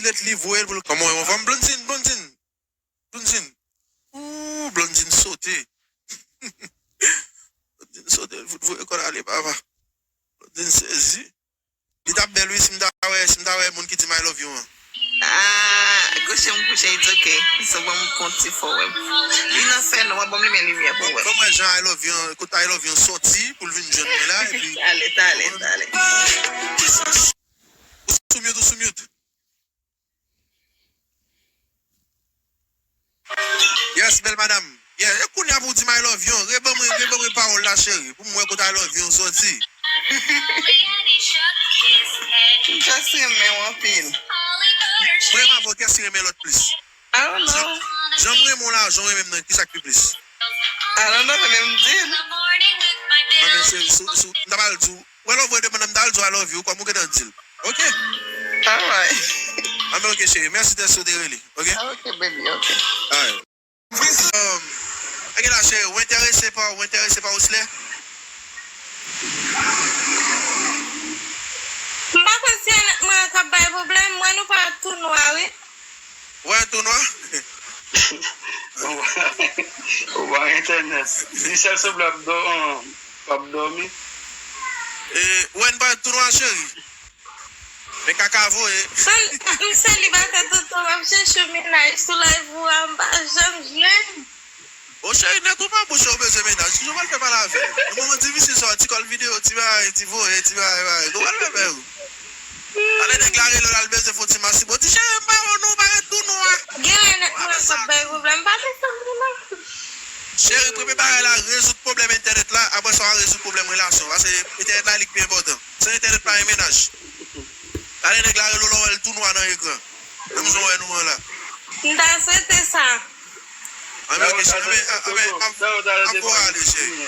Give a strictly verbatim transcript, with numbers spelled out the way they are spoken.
lèt li, voye l pou l. Kòman w wè yon fanm? Blondine, Blondine. Blondine. Ooh, Blondine sote. Blondine sote, l fout voye kò l ale, papa. Blondine sezi. Li t ap bèl, wi, si m ta wè, si m ta wè moun ki di m I love you an. Ah, kouche m kouche, it's okay. So, ban m pran ti fò wè m. Li nan fè nwa, ban m limen limyè pou wè. Ban m wè jan I love you an, kote I love you an sòti pou l vin jwenn mwen la, epi. Tale, tale, tale. Ou sou mute, ou sou mute. Yes, bèl madanm. Yeah, e kounye a pou w di m I love you. Reban mwen, reban mwen pawòl la, cheri. Pou m wè kote I love you sòti. M just renmen w anpil. Mwen renmen avè w, kiyès ki renmen lòt plis? I don't know. Jan, jan m renmen w la, jan w renmen m nan, kisa k pi plis? I don't know, men m di l. Anben, cheri, sou, sou, m ta pral di w, wè lè w voye demann nan, m ta al di w I love you, kòm ou gentan di l. Ok? Alright. Anben, ok, cheri. Mèsi dèske w te rele. Ok? Ok, baby, ok. Alright. Um, ok, la, cheri, ou enterese pa, ou enterese pa Oslè? M pa konn si e nèt mwen an k ap bay pwoblèm, mwen nou pa tou nwa, wi. Ou pa tou nwa? Ou pa gen entènèt. Di sèl sanble ap dò-, ap dòmi. E, ou wè n pa tou nwa, cheri? Men kaka voye. San, m selibatè toutan, m ap chèche yon mennaj sou live ou a, m pa janm jwenn. Bon, cheri, nèt ou pa bouche, ou bezwen mennaj. Kijan w pral fè pale avè l? Nan moman difisil sa, ti kòl videyo, ti bagay, ti voye, ti bagay, bagay. Kòman l fè fè ou? Ale nèg la rele w, l al bezwen fè yon ti masibo. Di, cheri, m pa wè w non, ou parèt tou nwa. Genlè nèt mwen an k ap bay pwoblèm. M pa bezwen sanble non. Cheri, premye bagay la, rezoud pwoblèm entènèt la, apre sa, w a rezoud pwoblèm relasyon. Paske entènèt la, li k pi enpòtan. San entènèt, pa gen mennaj. Ale nèg la rele w, lè w wè l tou nwa nan ekran. Menm jan w wè nou an la. M ta swete sa. Anben, ok, cheri, anben, anben, ap, ap ale, cheri.